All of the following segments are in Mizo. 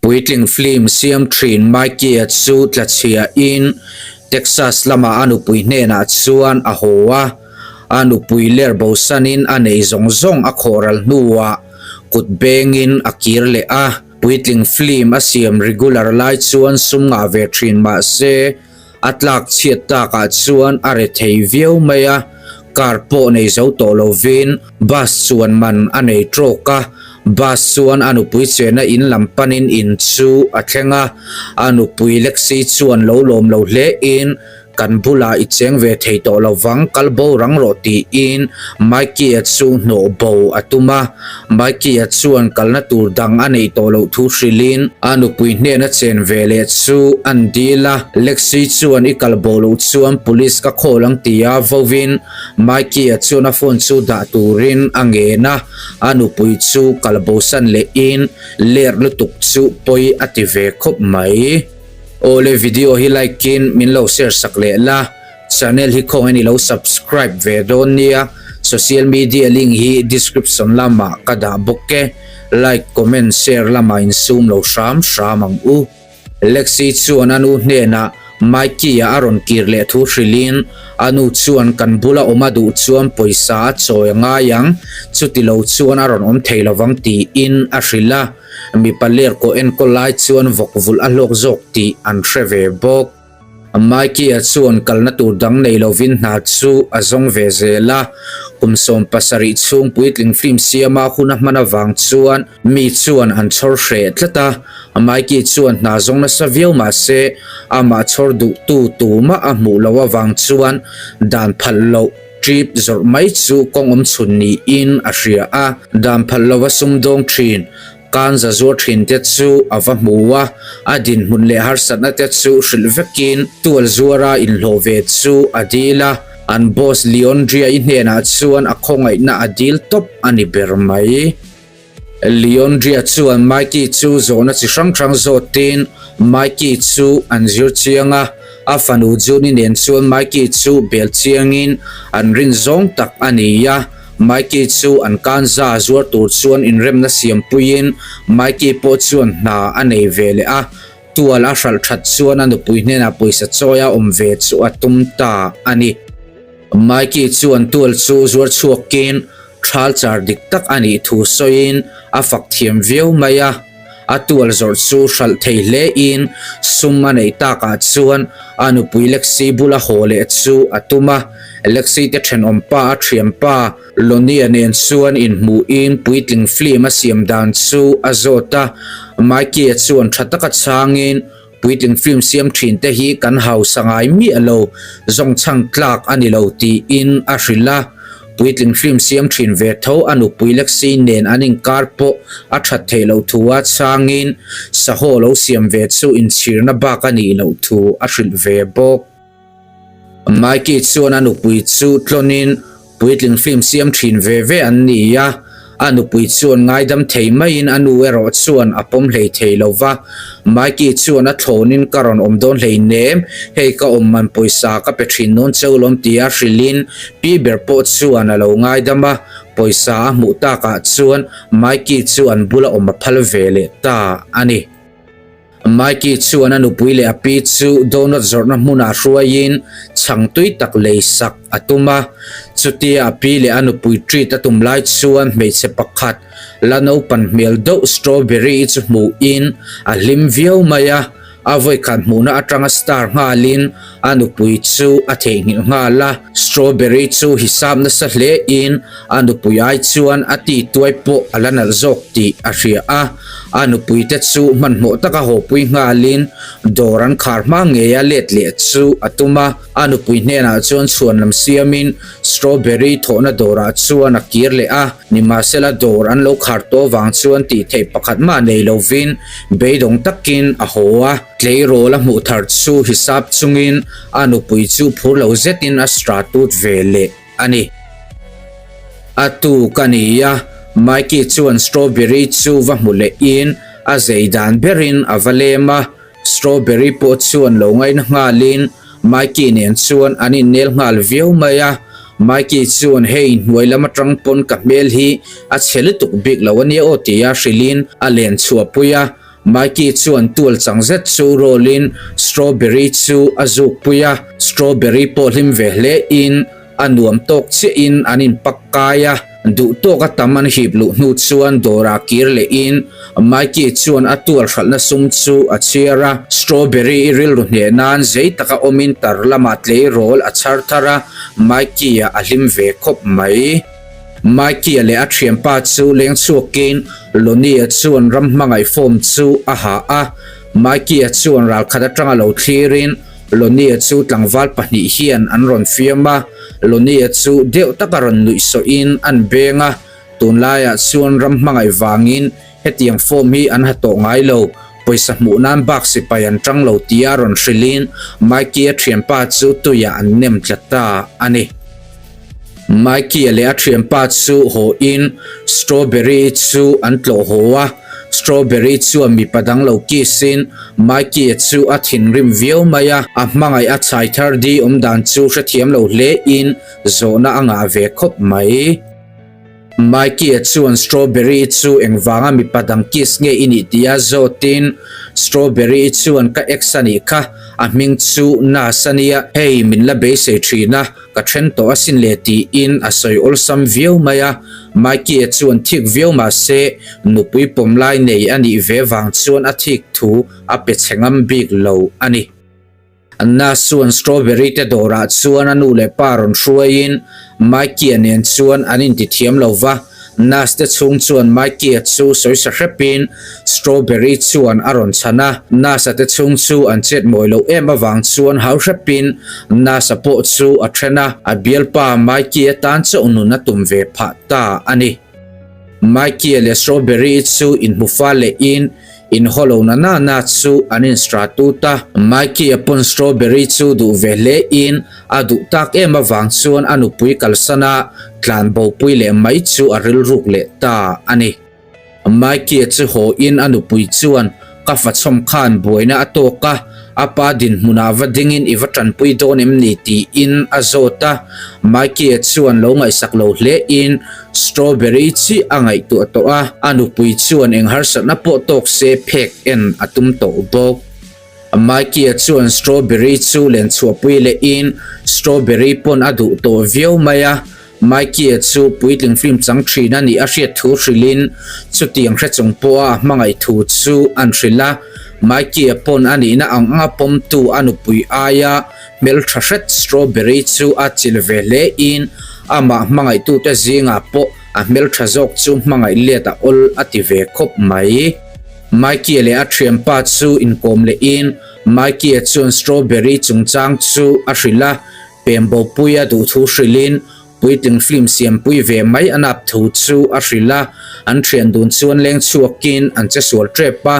Puitling film siam thin Mikey-a chu tlachhiahin Texas lama a nupui hnenah chuan a haw a. A nupui ler bosanin a nei zawng zawng a khawhral hnuah kut bengin a kir leh a. Puitling film a siam regular lai chuan sum ngah ve thin mah se, A tlak chhiat takah chuan a re thei viau mai a, car pawh nei zo tawh lovin bus chuan man a nei trawk a, bus chuan a nupui chenna in lam panin in chu a thleng a, a nupui Lexi chuan lo lawm lo hle in kan bulah i cheng ve thei tawh lovang kal bo rang rawh tiin Mikey-a chu hnawh bo a tum a. Mikey-a chuan kalna tur dang a neih tawh loh thu hrilhin a nupui hnena chen ve leh chu an dil a. Lexi chuan i kal bo loh chuan police ka call ang tia vovin Mikey-a chuan a phone chu dah turin a ngen a, a nupui chu kal bosan lehin ler lutuk chu pawi a ti ve khawp mai. Awle video hi like in min lo share sak leh la. Channel hi khawngaih in i lo subscribe ve dawn nia, social media link hi description lamah ka dah bawk e, like, comment, share lamah in sum lo hram hram ang u. Lexi chuan a nu hnenah Mikey-a a rawn kir leh thu hrilhin a nu chuan kan bula awm a duh chuan pawisa a chawi a ngai ang, chuti lo chuan a rawn awm thei lovang tiin a hrilh a, mipa ler kawh enkawl lai chuan vawk vulh a hlawk zawk tih an hre ve bawk. Mikey-a chuan kalna tur dang nei lovin hna chu a zawng ve zel a, kum 70 chhung puitling film siama hun a hman avang chuan mi chuan an chhawr hreh tlat a. Mikey chuan hna zawng nasa viau mah se amah chhawr duhtu tumah a hmuh loh avang chuan dan phalh loh trip zawrh mai chu kawng awm chhun niin a hria a. Dan phalh lova sumdawng thin Kanza zuar thin te chu a va hmu a, a dinhmun leh harsatna te chu hrilh vekin tual zuara inhlawh ve chu a dil a, an boss Leondria-i hnenah chuan a khawngaihna a dil tawp a ni ber mai. Leondria chuan Mikey chu zawhna chi hrang hrang zawtin Mikey chu an zir chiang a, a fanu Juni nen chuan Mikey chu bel chiangin an rin zawng tak a ni a. Mikey chu an kanza zuar tur chuan inremna siampuiin Mikey pawh chuan hna a nei ve leh a, tual a hralh that chuan a nupui hnenah pawisa chawi a awm ve chu a tum ta a ni. Mikey chuan tual chu zuar chhuakin thal char dik tak a nih thu sawiin a fak thiam viau mai a. A tual zawrh chu hralh thei hle in sum a neih takah chuan a nupui Lexi bula haw leh chu a tum a. Lexi te thenawm pa a thian pa Lonnie-a nen chuan inhmuhin puitling film a siam dan chu a zawt a. Mikey-a chuan tha taka chhangin Puitling film siam thin te hi kan hausa ngai miah lo, zawngchhang tlak a ni lo tiin a hrilh a. Puitling film siam thin ve tho a nupui Lexi nen an inkar pawh a that theih loh thu a chhangin sahaw lo siam ve chu inchhirna bak a nih loh thu a hrilh ve bawk. Mikey chuan a nupui chu tlawnin puitling film siam thin ve ve an ni a, a nupui chuan ngaidam thei maiin a nu erawh chuan a pawm hlei thei lo va. Mikey chuan a thlawnin ka rawn awm dawn hlei nem, hei ka awm man pawisa ka pe thin dawn cheu lawm tia hrilhin pi ber pawh chuan a lo ngaidam a, pawisa a hmuh takah chuan Mikey chu an bula awm a phal ve leh ta a ni. Mikey chuan a nupui leh a pi chu donut zawrhna hmunah hruaiin chhang tui tak lei sak a tum a. Chutia a pi leh a nupui treat a tum lai chuan hmeichhe pakhat la naupan hmel deuh strawberry-i chu hmuhin a hlim viau mai a. A vawikhat hmuhna atanga star nghalin a nupui chu a theihnghilh nghal a. Strawberry chu hisap nasa hlein A nupui ai chuan a ti tuai pawh a la nalh zawk tih a hria a, a nupuite chu hmanhmawh taka hawpui nghalin dawr an khar hma ngeia let leh chu a tum a. A nupui hnenah chuan chhuan lam siamin strawberry thawhna dawrah chuan a kir leh a, nimahsela dawr an lo khar tawh vang chuan tih theih pakhat mah nei lovin beidawng takin a haw a. Tleirawl a hmuh thar chu hisap chungin a nupui chu phur lo zetin a stratut ve leh. a ni. A tu ka ni a, Mikey chuan strawberry chu va hmu lehin a zei dan berin a va lem a, strawberry pawh chuan lo ngaina nghalin Mikey nen chuan an innel nghal viau mai a, Mikey chuan hei hnuai lam atang pawn ka hmel hi a chhe lutuk bik lo a nia aw tia hrilhin a len chhuahpui a. Mikey chuan tual chang zet chu roll in strawberry chu a zuk pui a, strawberry pawh hlim ve hle in a nuam tawk chiah in an in pak kai a, duh tawk a tam an hip luh hnu chuan dawr ah kir leh in Mikey chuan a tual hralhna sum chu a chhiar a, strawberry i rilru hneh nan zei taka awm in tar lamah tleirawl a chhar thar a, Mikey a a hlim ve khawp mai. Mikey-a leh a thianpa chu leng chhuakin Lonnie-a chuan ram hmangaih form chu a ha a. Mikey-a chuan ralkhat atanga lo thlirin Lonnie-a chu tlangval pahnih hian an rawn fiam a. Lonnie-a chu deuh taka rawn nuih sawhin an beng a, tunlaiah chuan ram hmangaih vangin hetiang form hi an ha tawh ngai lo, pawisa hmuh nan bak sipai an tang lo tia rawn hrilhin Mikey-a thianpa chu tuiah an nem tla ta a ni. Mikey-a leh a thianpa chu haw in Strawberry-i chu an tlawh haw a, Strawberry chuan mipa dang lo kiss in Mikey-a chu a thinrim viau mai a, a hmangaih a chhai thar di awm dan chu hrethiam lo hle in zawhna a ngah ve khawp mai. Mikey-a chuan Strawberry-i chu engvanga mipa dang kiss nge i nih tia zawtin Strawberry-i chuan ka ex a nih kha, a hming chu Nas a nia, hei min la beisei thin a, ka then tawh asin le tiin a sawi awlsam viau mai a, Mikey-a chuan thik viau mah se nupui pawm lai nei a nih ve vang chuan a thik thu a pe chhe ngam bik lo a ni. Anna chuan strawberry te dawrah chuan a nu leh pa rawn hruaiin Mikey-a nen chuan an intithiam lo va, Nas te chhung chuan Mikey-a chu sawisa hrepin strawberry chuan a rawn chhan a, Nas-a te chhung chu an chet mawi loh em avang chuan hau hrepin Nas-a pawh chu a then a, a bialpa Mikey-a tan chauh nun a tum ve phah ta a ni. Mikey-a leh strawberry-i chu inhmu fa lehin In haw lo na na na chu an in stra tut a. Mikey-a pawn strawberry chu duh ve hle in a duh tak em avang chuan a nupui kalsan a tlan bopui leh mai chu a rilruk leh ta a ni. Mikey-a chu haw in a nupui chuan ka fachhawm khan buaina a tawk a, a pa dinhmunah va dingin i va tanpui dawn em ni tiin a zawt a. Mikey-a chuan lo ngaihsak lo hle in Strawberry chi a ngaihtuah tawh a, a nupui chuan eng harsatna pawh tawk se phek en a tum tawh bawk. Mikey-a chuan strawberry chu len chhuahpui lehin strawberry pawn a duh tawh viau mai a. Mikey-a chu puitling film chang thin a nih a hriat thu hrilhin chutiang hre chung pawha a hmangaih thu chu an hrilh a. Mikey-a pawn a nihna ang anga pawmtu a nupui aia Hmeltha hret strawberry chu a chil ve hle in amah hmangaihtute zingah pawh a hmeltha zawk chu hmangaih let a awl a ti ve khawp mai. Mikey-a leh a thianpa chu inkawm leh in Mikey-a chuan strawberry chungchang chu a hrilh a, pembopui a duhthu hrilhin Puitling film siampui ve mai a nap thu chu a hrilh a, an thian dun chuan leng chhuakin an che sual tep a,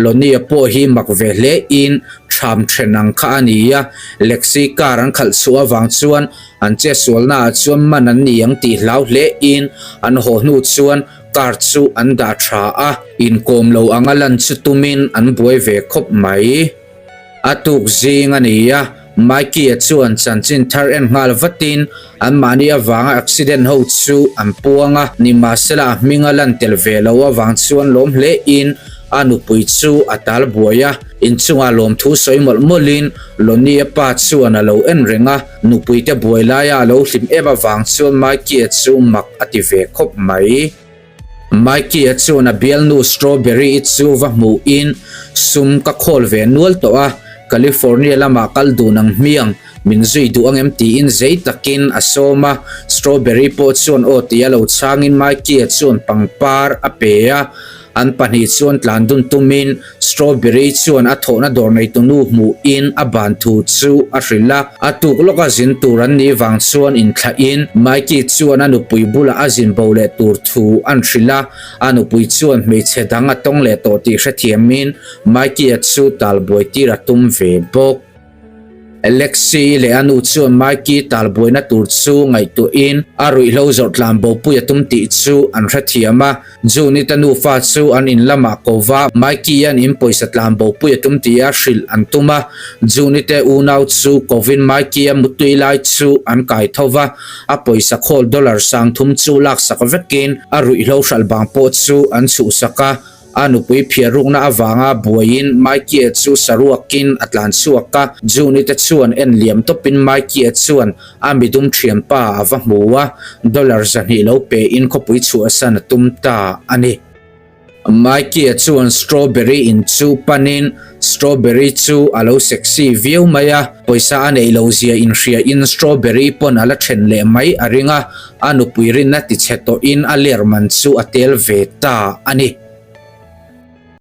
Lonnie-a pawh hi mak ve hle in tham then ang kha a ni a, Lexi car an khalh chhuah avang chuan an che sualna ah chuan man an ni ang tih hlau hle in an haw hnu chuan car chu an dah tha a, inkawm lo anga lan chu tumin an buai ve khawp mai. A tuk zing a ni a, Mikey-a chuan chanchin thar en nghal vatin anmahni avanga accident ho chu an puang a, nimahsela a hming a lan tel ve lo avang chuan lawm hlein a nupui chu a tal buai a, inchungah lawmthu sawi mawlh mawlhin Lonnie-a pa chuan a lo en reng a, nupuite buai laia a lo hlim em avang chuan Mikey-a chu mak a ti ve khawp mai. Mikey-a chuan a bialnu Strawberry-i chu va hmuhin sum ka khawl ve nual tawh a, California lamah kal dun ang hmiang, min zui duh angem tiin zei takin a sawm a, Strawberry pawh chuan aw tia lo chhangin Mikey-a chuan pangpar a pe a, an pahnih chuan tlan dun tumin Strawberry chuan a thawhna dawr neitunu hmuhin a ban thu chu a hrilh a, a tuk lawka zin tur an nih vang chuan inthlahin Mikey chuan a nupui bulah a zin bo leh tur thu an hrilh a, a nupui chuan hmeichhe dang a tawng leh tawh tih hrethiamin Mikey-a chu talbuai tir a tum ve bawk. Alexei leh a nu chuan Mikey talbuaina tur chu ngaihtuahin a ruihhlo zawrh tlan bopui a tum tih chu an hrethiam a. June-i te nufa chu an in lamah ko va, Mikey-a'n in pawisa tlan bopui a tum tia hrilh an tum a. June-i te unau chu kovin Mikey-a mutui lai chu an kai tho va, a pawisa khawl dollar 3000 chu laksak vekin a ruihhlo hralh bang pawh chu an chhuhsak a. A nupui phiarrukna avanga buaiin Mikey-a chu saruakin a tlan chhuak a, June-i te chuan en liam tawpin Mikey-a chuan a midum thianpa a va hmu a, dollar 200 lo pein khawpui chhuahsan a tum ta a ni. Mikey-a chuan strawberry in chu panin strawberry chu a lo sexy viau mai a, pawisa a neih lo zia inhriain strawberry pawn a la then leh mai a ring a, a nupui rinna tichhe tawhin a ler man chu a tel ve ta a ni.